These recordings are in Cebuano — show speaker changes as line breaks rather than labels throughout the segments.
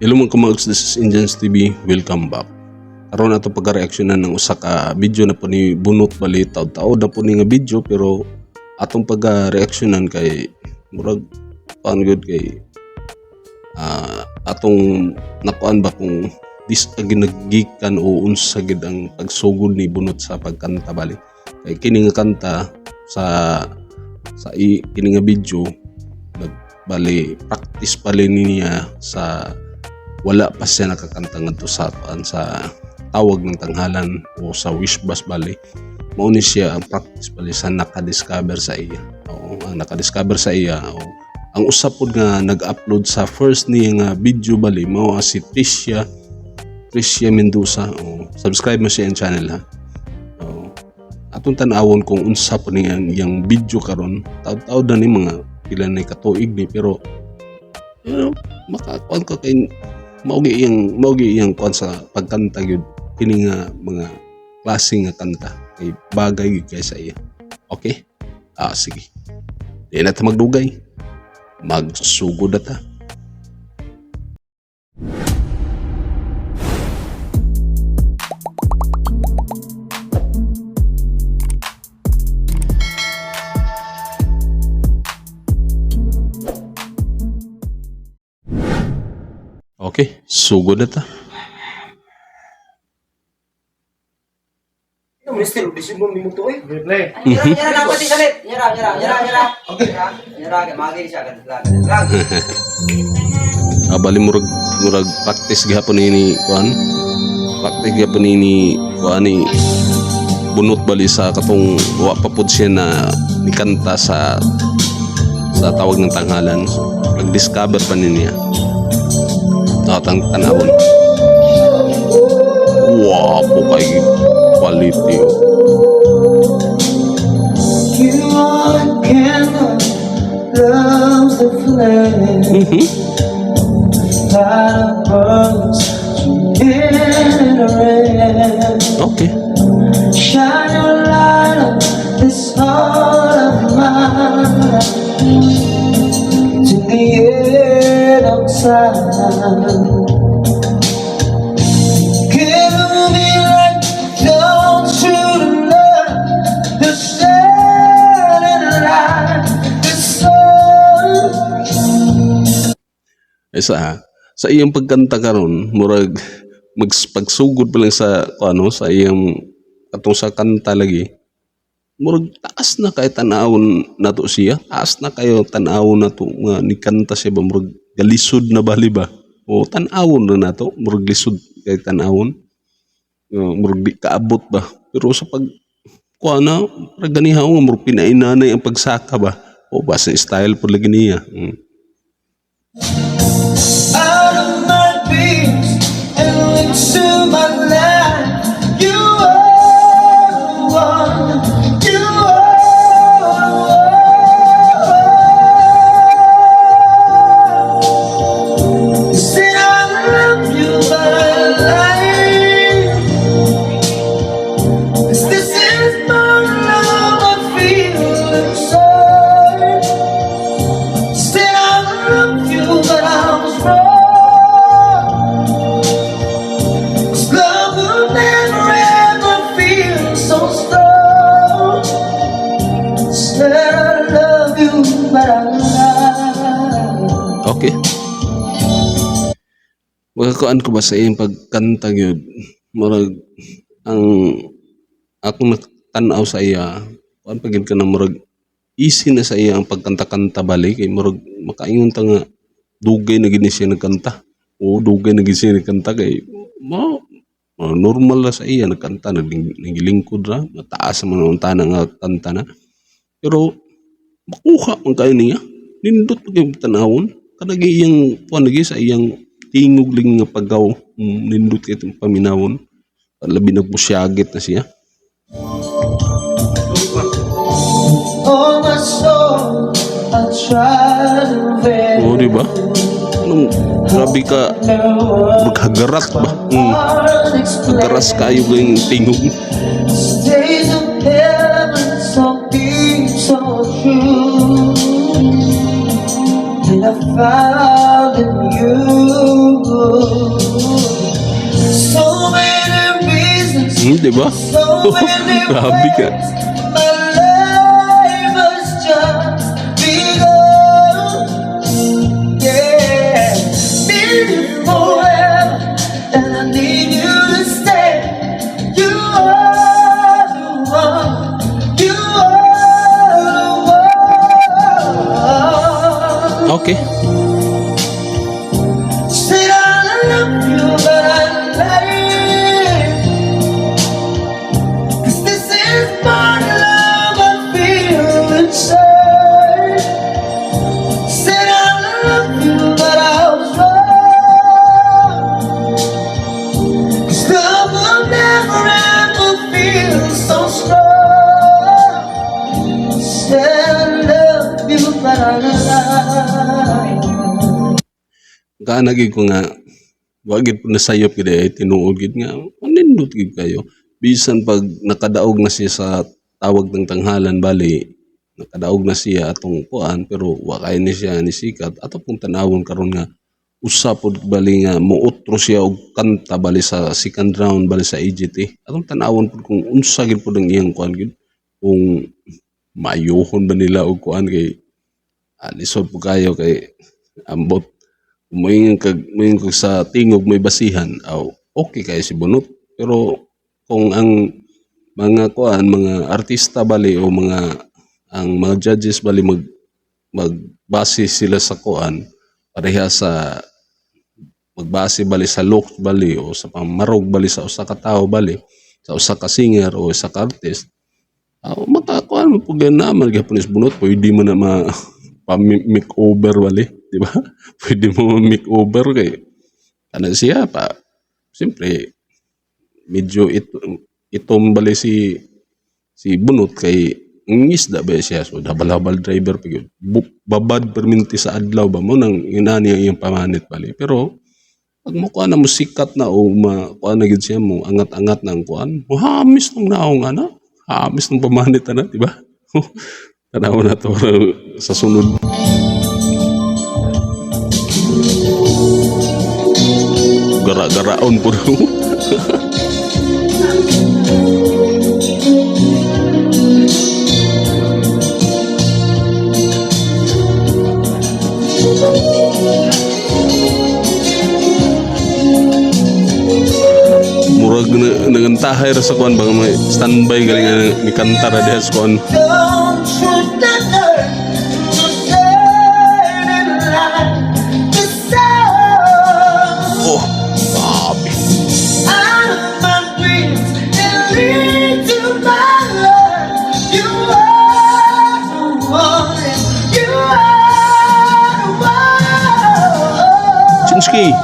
Hello, mga kamags, this is Indians TV. Welcome back. Karon ato pagka-reaksyonan ng usa ka video na po ni Bunot bali. Taod-taod na po ni nga video, pero atong pagka-reaksyonan kay murag kuan gyud kay atong nakuan ba kung dis ginagikan o unsa gid ang pagsugod ni Bunot sa pagkanta bali. Kay kini nga kanta sa kini nga video bali practice pala niya sa wala pa siya nakakanta ngadto sa kuan, sa tawag ng tanghalan o sa Wish Bus. Bali mao ni siya ang practice bali sa nakadiscover sa iya. Oo, ang nakadiscover sa iya o ang usa pod nga nag-upload sa first niya nga video bali mao ang si Tricia Tricia Mendoza. O, subscribe mo siya ang channel ha. Oo. Atong tan-awon kung unsa po ni ang iyang video karon. Taod-taod na ni, mga pila na katuig ni, pero makakuan ka kay mao gi iyang kuan sa pagkanta gyud kini nga mga klase nga kanta kay bagay gyud kay sa iya. Okay, sige, di na ta magdugay, magsugod na ta. Okay, sugod na ta.
Minister, bisig mo minuto eh.
Replay.
Nyera, nyera lang pati salit. Nyera, nyera, nyera, nyera. Nyera, nyera, kay magi siya ganit lang, ganit lang.
Bali murag murag practice gihapon ni kuan. Practice gihapon ni kuan ni Bunot bali sa katong wa pa pud siya na nikanta sa tawag ng tanghalan. Nag-discover pa ni niya. Tatang tanawon. Wapo kay quality.
You are the candle, loves the flame. Fire burns in the rain. Shine your light on this heart of mine to the end of time. Give me light, don't you love the shining light, the sun.
Isa ha, sa iyang pagkanta karon, murag magpagsugod pa lang sa ano sa iyang katong sa kanta lagi. Murag taas na kay tan-awon nato siya. Taas na kayo tan-awon nato nga nikanta siya ba, murag galisod na bali ba. O tan-awon na nato, murag lisod kay tan-awon. Murag di kaabot ba. Pero sa pag kuha na, murag ganihaw nga murag pinainanay ang pagsaka ba. O basta style po lagi niya.
Out of my dreams and into my life. You are the one. You are the one. You said I love you, but I lied. 'Cause this is my love I feel inside. Said I love you, but I was wrong. 'Cause love will never ever feel so strong. Said I love you, but I lied.
Okay. Makakuan ko ba sa iyang pagkanta gyud? Murag ang akong tan-aw sa iya, kuan pa gyud ka na murag easy na sa iya ang pagkanta-kanta bali kay murag makaingon ta nga dugay na gid ni siya nagkanta. O dugay na gid siya nagkanta kay mo normal na sa iya nagkanta, nagilingkod ra, mataas man ang tana nga kanta na. Pero makuha man kayo niya. Nindot pa kay tanawon. Kanang iyang kuan lagi sa iyang tingog lang nga paggaw. Nindot kay itong paminawon. Labi nagpusyagit na siya.
Oh, my soul, I tried to
Oo, di ba? Anong grabe ka maghagarat ba? Hagaras kayo yung tingog.
Days of heaven, so deep, so true. And I found in you.
di ba?
So many
Grabe ka.
ways my life has just begun. Yeah, need you forever, and I need you to stay. You are the one. You are the one.
Okay.
Said I love you, but I lied. 'Cause this is my love I feel inside. Said I love you, but I was wrong. 'Cause love will never ever feel so strong. Said I love you, but I lied.
Kaana gid ko nga wa gid po nasayop gid ay tinuod gid nga nindot gid kayo. Bisan pag nakadaog na siya sa Tawag ng Tanghalan bali, nakadaog na siya atong kuan, pero wa kay ni siya ni sikat. Ato pong tan-awon karon nga usa pod bali nga muotro siya og kanta bali sa second round bali sa AGT. Atong tan-awon pud kung unsa gid pud ang iyang kuan gid, kung maayuhon ba nila og kuan kay lisod pud kayo kay ambot moingon kag sa tingog may basihan, aw okay kay si Bunot. Pero kung ang mga kuan, mga artista bali o mga ang mga judges bali magbase sila sa kuan pareha sa magbase bali sa look bali o sa pamarog bali sa usa ka tawo bali sa usa ka singer o usa ka artist, aw makakuan mo pud naman gyapon is Bunot. Pwede mo na ma pa makeover bali, di ba? Pwede mo makeover kay ana siya pa. Siyempre medyo itom bali si Bunot kay ngisda ba siya, so habal-habal driver pa gyud. Babad perminti sa adlaw ba mo nang inani ang iyang pamanit bali. Pero pag mo kuan na mo sikat na o makuan na gid siya, mo angat-angat na ang kuan mo, hamis nang naong ana, hamis ng pamanit ana, di ba? Tanaw na to sa sunod. Gara-garaon po. Murag na, nagantahay ra sa kuan ba, may standby galing nga ni kanta ra diha sa kuan.
Don't you dare to turn it like the sun.
Oh, grabe.
Out of my dreams and lead to my love. You are the one. You are the one.
Chinsky.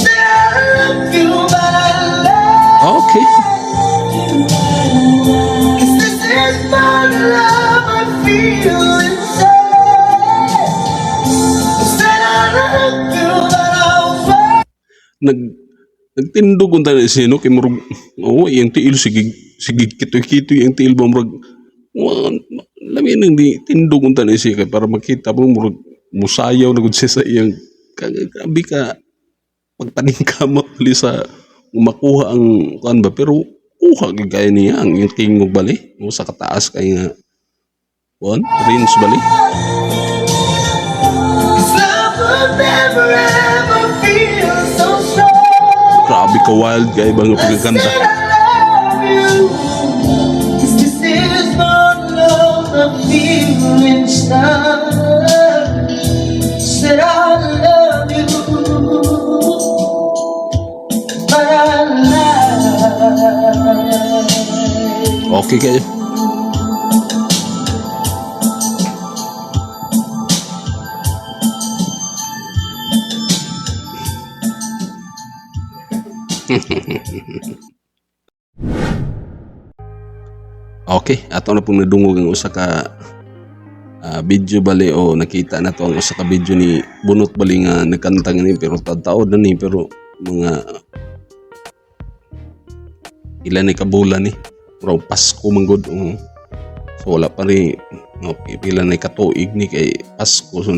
Said I love you, but I love 'Cause this is my love I feel inside. Said I love you, but I was wrong.
Nagtindog unta na siya, no? Kay murag, oo, iyang tiil sige sige kitoy-kitoy ang tiil ba, murag lami nang di tindog unta na siya kay para makita mo murag musayaw na gud siya sa iyang grabe ka pagpaningkamot bali sa makuha ang kuan ba. Pero kuha gyud kayo niya ang iyang tingog bali o sa kataas kay nga kuan range bali.
'Cause love will never ever feel so strong.
Grabe ka wild kay ba nga pagkakanta.
Said I love you. 'Cause this is my love I feel inside. Said I love you, but I lied.
Okay kayo. Okay, ato na pong nadungog ang usa ka video bali o nakita na to ang usa ka video ni Bunot bali nga nagkanta ni, pero taod na ni, pero mga ilan ni kabulan ni, murag Pasko man gud, oo. So wala pa ni, no, pila na katuig ni kay Pasko, so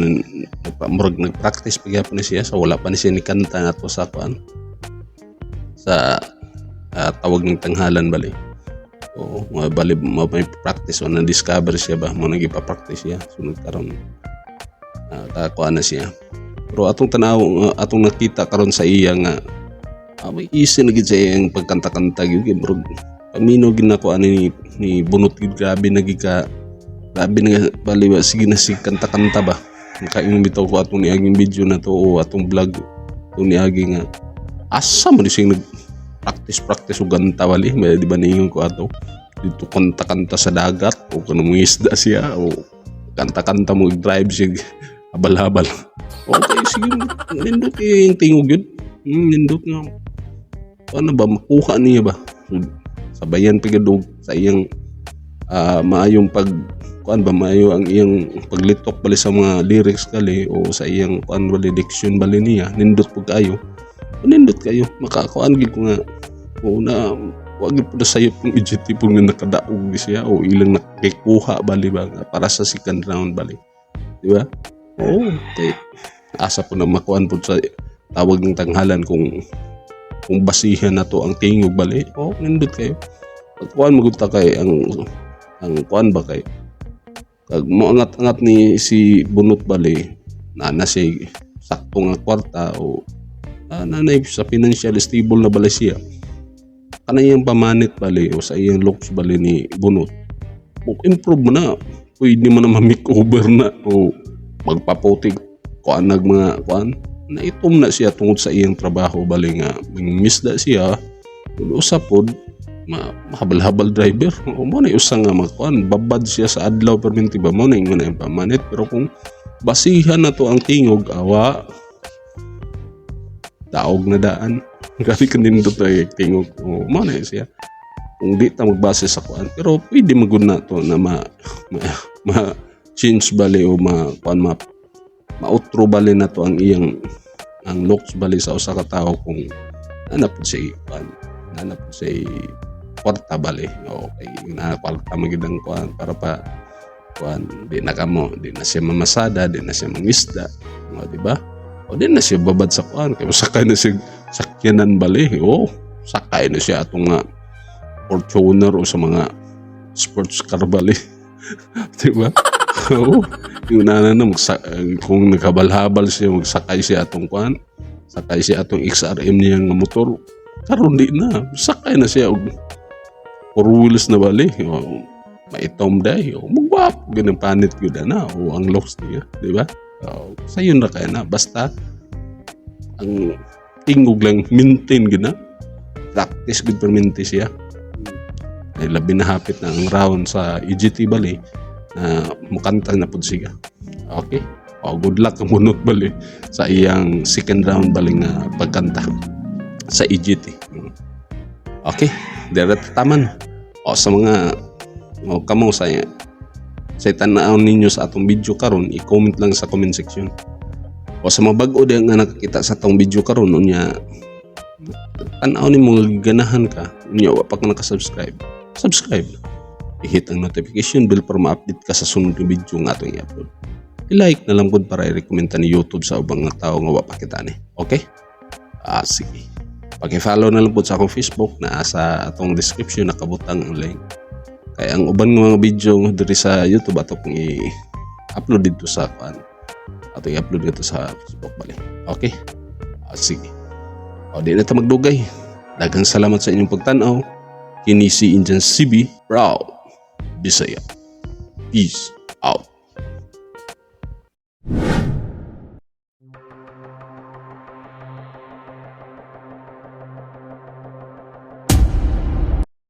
murag nag-practice pa gyapon ni siya, so wala pa ni siya ni kanta nato sa kuan sa Tawag ng Tanghalan bali. O mga bali may practice o na discover siya ba mo nang ipa-practice siya sunod karon kakuha na siya. Pero atong tanaw, atong nakita karon sa iya nga may easy na gid sa iyang pagkanta-kanta gyud kay murag pamino gid nako ani ni Bunot gid. Grabe na gid ka, grabe na bali ba, sige na si kanta-kanta ba. Makaingon bitaw ko atong niaging video na to o atong vlog atong niagi nga asa man siya nag practice practice og kanta bali. May di ba niingon ko ato dito, kanta-kanta sa dagat o kanang isda siya o kanta-kanta mo drive siya habal-habal. Okay, sige, nindot kay yung tingog yun. Nindot nga ano ba makuha niya ba. So, sabayan pigadog sa iyang maayong pag kuan ba, maayo ang iyang paglitok bali sa mga lyrics kali o sa iyang kuan bali, diction bali niya, nindot pud kayo, nindot kayo makakuan gid ko nga o na wa gid pud sayop kung EGT pud nga nakadaog siya o ilang nakikuha bali ba nga para sa second round bali, di ba? Oo, kay asa po na makuan pud sa Tawag ng Tanghalan kung basihan na to ang tingog bali. Oh, nindot kayo pagkuan magunta kay ang kuan ba kay kag moangat-angat ni si Bunot bali na na siya sakto nga kwarta o nanay sa financial stable na bali siya kanayang pamanit bali o sa iyang looks bali ni Bunot mo improve mo na, pwede mo na ma-makeover na o magpaputi kuan nag mga kuan na itom na siya tungod sa iyang trabaho bali nga mangingisda siya, usa pod mahabal-habal driver o mo na usa nga makuan babad siya sa adlaw perminti ba mo na ingon na yung pamanit. Pero kung basihan na to ang tingog, awa daog na daan. Grabe ka nindot ay tingog o mo na siya kung di ta magbase sa kuan. Pero pwede magud na to na ma change bali o ma kuan ma mautro bali na to ang iyang ang looks bali sa usa ka tawo kung nana pud siya kuan, nana pud siya kwarta bali. Okay na kwarta magid ang kuan para pa kuan di na kamo, di na siya mamasada, di na siya mangisda o di ba, o di na siya babad sa kuan kay sakay na siya sakyanan bali o sakay na siya atong nga Fortuner o sa mga sports car bali, di ba? Oo, yung nana na kung naghabal-habal siya magsakay siya atong kuan, sakay siya atong XRM niya nga motor. Karon di na, sakay na siya og four wheels na bali o maitom day o mugwap ganang panit gyud na o ang looks niya, di ba? O, sayon ra kaya na basta ang tingog lang maintain gyud na practice gud perminti siya ay labi na hapit na ang round sa EGT bali na mukanta na pud siya. Okay, o good luck ang Bunot bali sa iyang second round bali nga pagkanta sa EGT. Okay, dere taman o sa mga o kamo sa tan-aw ninyo sa atong video karon, i-comment lang sa comment section. O sa mga bag-o diha nga nakakita sa atong video karon unya tan-aw nimo nga ganahan ka unya wa pa ka naka-subscribe, subscribe, i-hit ang notification bell para ma-update ka sa sunod nga video nga atong i-upload. I-like na lang pud para i-recommend ta ni YouTube sa ubang nga tao nga wa pa kita ni. Okay, ah, sige, paki-follow na lang pud sa akong Facebook na sa atong description nakabutang ang link. Kaya ang uban nga mga video diri sa YouTube ato pong i-upload dito sa kuan. Ato i-upload dito sa Facebook bali. Okay? Ah, sige. O di na ta magdugay. Daghang salamat sa inyong pagtan-aw. Kini si Indian CB, proud Bisaya. Peace out.